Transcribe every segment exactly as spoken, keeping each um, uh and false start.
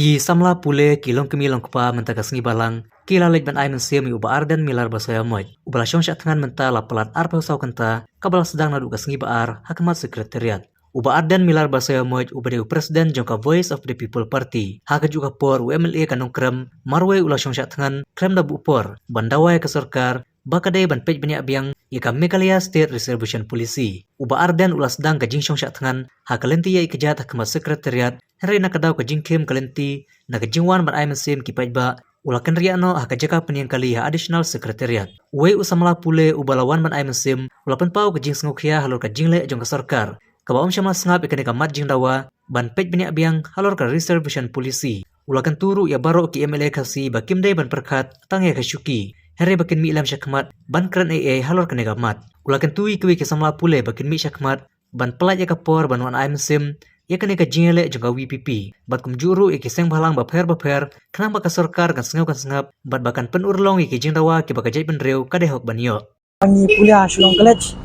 Ki samla pule ki longkmie longkpa mynta ka sngi Balang ki la leit ban ai mynsiem ïa u Bah Ardent Miller Basaiawmoit, uba la shong shah thngan mynta la palat arphew saw kynta, kaba la sdang naduh ka sngi Ba-ar ha khmat Secretariat. U Bah Ardent Miller Basaiawmoit uba dei u President jong ka Voice of the People Party, ha kajuh ka por u M L A ka Nongkrem marwei u la shong shah thngan khlem da buh por ban dawa ïa ka sorkar ba ka dei ban peit bniah biang ïa ka Meghalaya State Reservation Policy. U Bah Ardent u la sdang ka jingshong shah thngan ha ka lynti ïaid kjat ha khmat Secretariat, hynrei na ka daw ka jingkhim ka lynti, na ka jingwan ban ai mynsiem ki paidbah, u la kynriah noh ha ka jaka pynïeng kali ha Additional Secretariat. Uwei u samla pule uba la wan ban ai mynsiem u la pynpaw ka jingsngewkhia halor ka jingleh jong ka sorkar, kaba ym shym la sngap ïa kane ka mat jingdawa ban peit bniah biang halor ka Reservation Policy. U la kyntu ruh ïa baroh ki M L A Khasi ba kim dei ban pyrkhat tang ïa ka shuki, hynrei ba kin mih lem shakhmat ban kren ei ei halor kane ka mat. U la kyntu ïa kiwei ki samla pule ba kin mih shakhmat ban pyllait ïa ka por ban wan ai mynsiem ïa kane ka jingïaleh jong ka V P P, bad kumjuh ruh ïa ki seng bhalang bapher bapher, khnang ba ka sorkar kan sngew kan sngap bad ba kan pynurlong ïa ki jingdawa kiba ka jaitbynriew ka dei hok ban ïoh. Ngi pule ha Shillong College,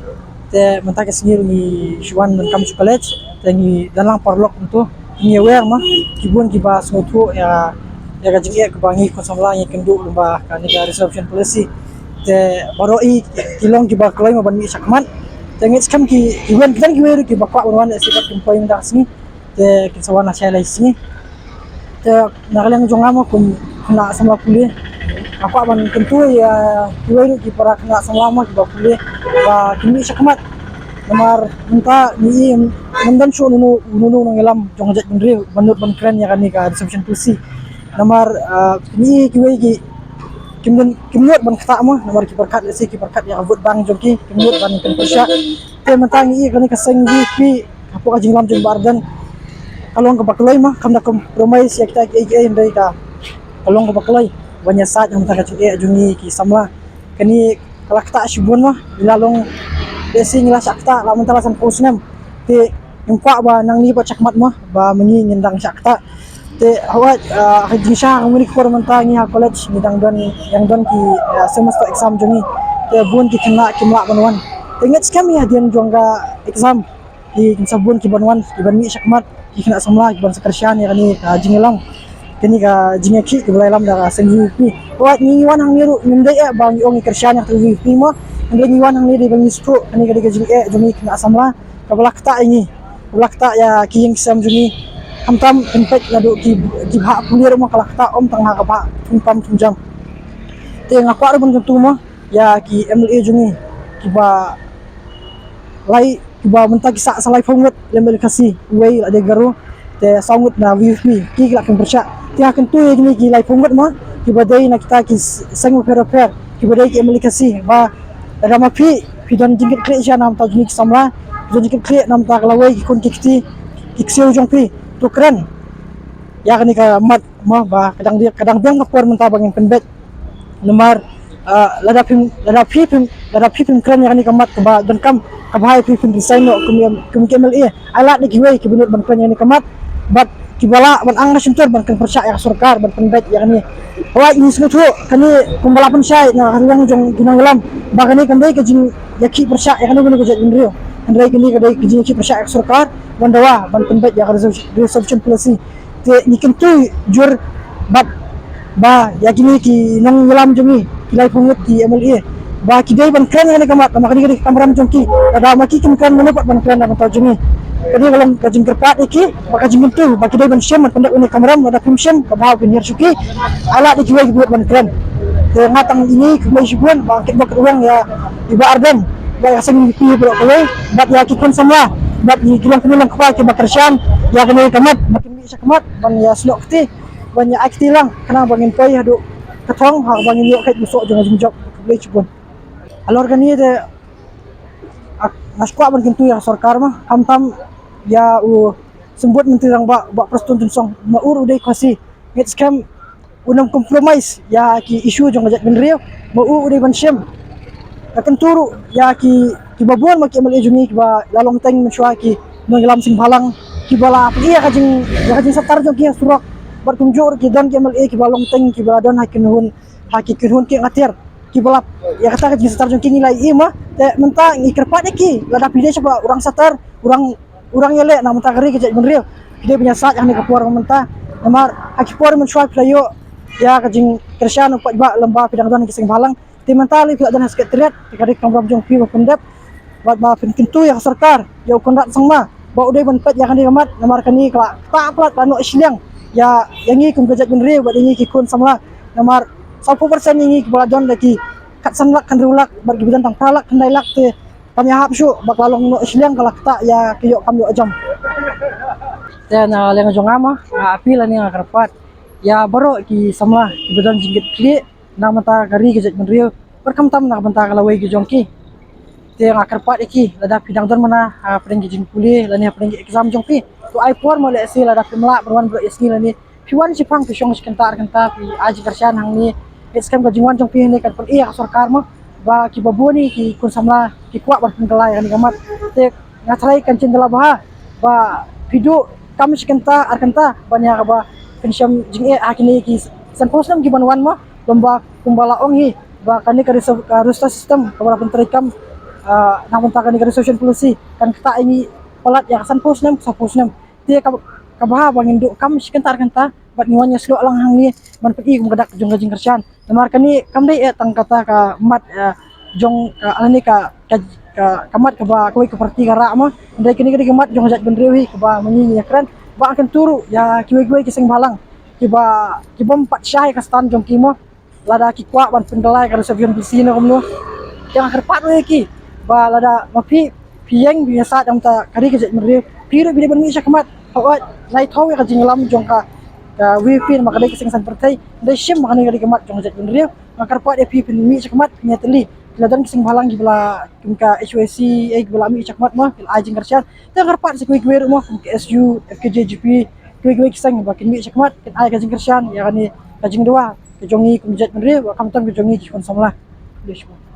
te mynta ka sngi ngi shu wan donkam sha college, te ngi don lang paralok mynta. Ngi aware ma, ki bun kiba sngewthuh ïa, ïa ka jingeh kaba ngi khun samla ngi kynduh lyngba kane ka Reservation Policy. Te baroh i ki long kiba kloi ma ban mih shakhmat. Te ngeit skhem ki, ki wan, ki don kiwei ruh kiba kwah ban wan, shisha kim poi mynta ka sngi. Te kin sa wan lashai lai sngi. Te na ka liang jong nga ma kum khynnah samla pule, nga kwah ban kyntu ïa kiwei ruh ki para khynnah samla ma kiba pule ba kin mih shakhmat. Namar mynta ngi i ngim don shuh uno uno u nongïalam jong ka jaitbynriew ban nud ban kren ïa kane ka Reservation Policy. Namar, ah, ngi i kiwei ki kim don, kim nud ban ktah ma, namar ki pyrkhat, lehse ki pyrkhat ïa ka vote bank jong ki, kim nud ban pynpyrshah. Te mynta ngi i kane ka seng V P P hapoh ka jingïalam jong Bah Ardent ka long kaba kloi ma, kam da compromise ïa kita kiei kiei, hynrei ka, ka long kaba kloi ban ïasaid ha mynta ka jingeh jong ngi ki samla. Kane ka la ktah shibun ma, ngi la long, lehse ngi la shah ktah la mynta la sanphew snem. Te ngim kwah ba nangne bad shakhmat ma ba ma ngi ngin dang shah ktah. Te hooid, ah, ha jingshisha ha kane ka por mynta ngi ha college ngi dang don, dang don ki, ah, semester exam jong ngi. Te bun ki khynnah kim lah ban wan. Te ngeit skhem ïa hadien jong ka exam ki, kin sa bun ki ban wan, ki ban mih shakhmat, ki khynnah samla ki ban sa kyrshan ïa kane ka jingïalam, kane ka jingïakhih kaba la ïalam da ka seng V P P. Hooid, ngi wan hangne ruh ngim dei eh ba ngi ong ngi kyrshan ïa ka V P P ma, hynrei ngi wan hangne dei ba ngi sngewthuh kane ka dei ka jingeh jong ngi khynnah samla kaba la ktah ïa ngi, kaba la ktah ïa ki ïing ki sem jong ngi. Khamtam pynpeit naduh ki, ki bhah pule ruh ma ka la ktah, ym tang ha ka bhah thungpam thungjam. Te nga kwah ruh ban kyntu ma ïa ki M L A jong ngi kiba lai, kiba mynta ki sah sa laiphew ngut lem bad ki Khasi, uwei la dei Garo, te saw ngut na V P P, ki, ki la pynpyrshah. Te nga kyntu ïa kine ki laiphew ngut ma kiba dei na kita ki s-, seng bapher bapher, kiba dei ki M L A Khasi, ba lada ma phi, phi don jingkitkhlieh sha na bynta jong ngi ki samla, phi don jingkitkhlieh na bynta ka lawei ki khun ki kti, ki ksiew jong phi, to kren ïa kane ka mat ma ba ka dang, ka dang biang ka por mynta ba ngin pynbeit. Namar, ah, lada phim, lada phi phim, lada phi phim kren ïa kane ka mat kaba donkam, ka bha ïa phi phin resign noh kum, kum ki M L A. Ai lad da kiwei kiba nud ban kren ïa kane ka mat bad kiba lah ban ang na shyntur ban kren pyrshah ïa ka sorkar ban pynbeit ïa kane. Hooid, ngi sngewthuh kane kumba la pynshai na ka liang jong ki nongïalam ba kane kan dei ka jingïakhih pyrshah ïa kane, kane ka jaitbynriew. Hynrei kane ka dei ka jingïakhih pyrshah ïa ka sorkar ban dawa ban pynbeit ïa ka reserv-, reservation policy. Te ngi kyntu jur bad ba ïa kine ki nongïalam jong ngi, ki laiphew ngut ki M L A, ba ki dei ban kren ïa kane ka mat, namar kane ka dei ka kamram jong ki. Lada ma ki kim kren, mano pat ban kren na ka bynta jong ngi? Kane ka long ka jingkyrpad ïa ki bad ka jingkyntu ba ki dei ban shim ban pyndep ïa kane ka kamram. Lada phim shim, ka bha kin hiar shuki. Ai lad ïa kiwei kiba nud ban kren. Te nga tang ine, khublei shibun, ba kit bok kit weng ïa i Bah Ardent, ba ïa ka seng V P P baroh kawei bad ïa ki khun samla bad ïa ki longkmie longkpa kiba kyrshan ïa kane ka mat, ba kin mih shakhmat ban ïa snoh kti, ban ïa ai kti lang, khnang ba ngin poi haduh ka thong, ha kaba ngin ïoh kheit ba soh jong ka jingjop. Khublei shibun. Halor kane te, ak-, nga sngewkwah ban kyntu ïa ka sorkar ma, khamtam ïa u Symbud Myntri Rangbah, Bah Prestone Tynsong, ma u ruh u dei Khasi. Ngeit skhem un ym compromise ïa ki issue jong ka jaitbynriew, ma u u dei ban shim. Nga kyntu ruh ïa ki, kiba bun ma ki M L A jong ngi kiba la long teng mynshuwa, ki nongïalam seng bhalang, kiba la plie ïa ka jing, ïa ka jingsatar jong ki ha surok. Bad kumjuh ruh ki don ki M L A kiba long teng kiba la don ha kynhun, ha ki kynhun ki ngatiar, kiba la, ïa kata ka jingsatar jong ki ngi la ïohi ma. Te mynta ngi kyrpad ïa ki, lada phi dei shuh ba u rang satar, u rang, u rang ïaleh na bynta ka ri ka jaitbynriew, phi dei ban ïasaid ha kane ka por mynta. Namar ha ki por mynshuwa phi la ïoh ïa ka jingkyrshan u paidbah lem ba phi dang don ha ki seng bhalang. Te mynta lei phi la don ha Secretariat, te ka dei ka kamram jong phi ba pyndep bad ba pynkyntu ïa ka sorkar, ïa u Conrad Sangma, ba u dei ban peit ïa kane ka mat, namar kane ka la ktah palat, ka la noh shiliang ïa, ïa ngi kum ka jaitbynriew bad ïa ngi ki khun samla. Namar sawphew percent ïa ngi kiba la don da ki khatsan lak, khathynriew lak bad kiba don tang phra lak, khyndai lak, te kam ïahap shuh ba ka la long noh shiliang, ka la ktah ïa ka ïoh kam ïoh jam. Te na liang jong nga ma, nga appeal lane nga kyrpad ïa baroh ki samla kiba don jingkitkhlieh na ka bynta ka ri ka jaitbynriew, bad khamtam na ka bynta ka lawei ka jong ki. Te nga kyrpad ïa ki, lada phi dang don mynta hapdeng ki jingpule lane hapdeng ki exam jong phi, to ai por mo, lehse lada phim lah ban wan baroh ïa sngi lane phi wan shiphang, phi shong shi kynta ar kynta, phi ai jingkyrshan hangne. Bad skhem ka jingwan jong phi hangne kan pyni ïa ka sorkar mo ba kiba bun hi ki khun samla ki kwah ban pynkylla ïa kane ka mat. Te nga tharai kan jin da la bha ba phi duh kam shi kynta ar kynta ban ïa kaba pynshem jingeh ha kine ki sanphew snem ki ban wan mo. Lem ba kumba la ong hi ba kane ka reserve, ka roster system kaba la pyntreikam, ah, na ka bynta kane ka reservation policy kan ktah ïa ngi palat ïa ka sanphew snem, sawphew snem. Te ka, ka bha ba ngin duh kam shi kynta ar kynta bad ngin wan ïasyllok lang hangne ban pyni kum ka dak jong ka jingkyrshan. Namar kane kam dei eh tang kata ka mat, eh, jong ka, lane ka, ka, ka, ka mat kaba kawei ka party ka rah mo. Hynrei kane ka dei ka mat jong ka jaitbynriew hi kaba ma ngi ngi ïakren. Ba nga kyntu ruh ïa kiwei kiwei ki seng bhalang kiba, ki bym pat shai ka stand jong ki mo, lada ki kwah ban pynkylla ïa ka reservation policy ne kumno. Te nga kyrpad ruh ïa ki ba lada ma phi, phi ïeng phi ïasaid na ka bynta ka ri ka jaitbynriew, phi ruh phi dei ban mih shakhmat. Hooid, nai thaw ïa ka jingïalam jong ka, ka VPP namar ka dei ka seng saiñ pyrthei, hynrei shim ba kane ka dei ka mat jong ka jaitbynriew. Nga kyrpad ïa phi phin mih shakhmat, phin ïatylli. Ki la don ki seng bhalang kiba la, kum ka HYC, eh, kiba la mih shakhmat mo, ki la ai jingkyrshan. Te nga kyrpad sa kiwei kiwei ruh mo, kum ka KSU, FKJGP, kiwei kiwei ki seng ba kin mih shakhmat, kin ai ka jingkyrshan ïa kane ka jingdawa ka jong ngi kum jaitbynriew, khamtam ka jong ngi ki khun samla. Khublei shibun.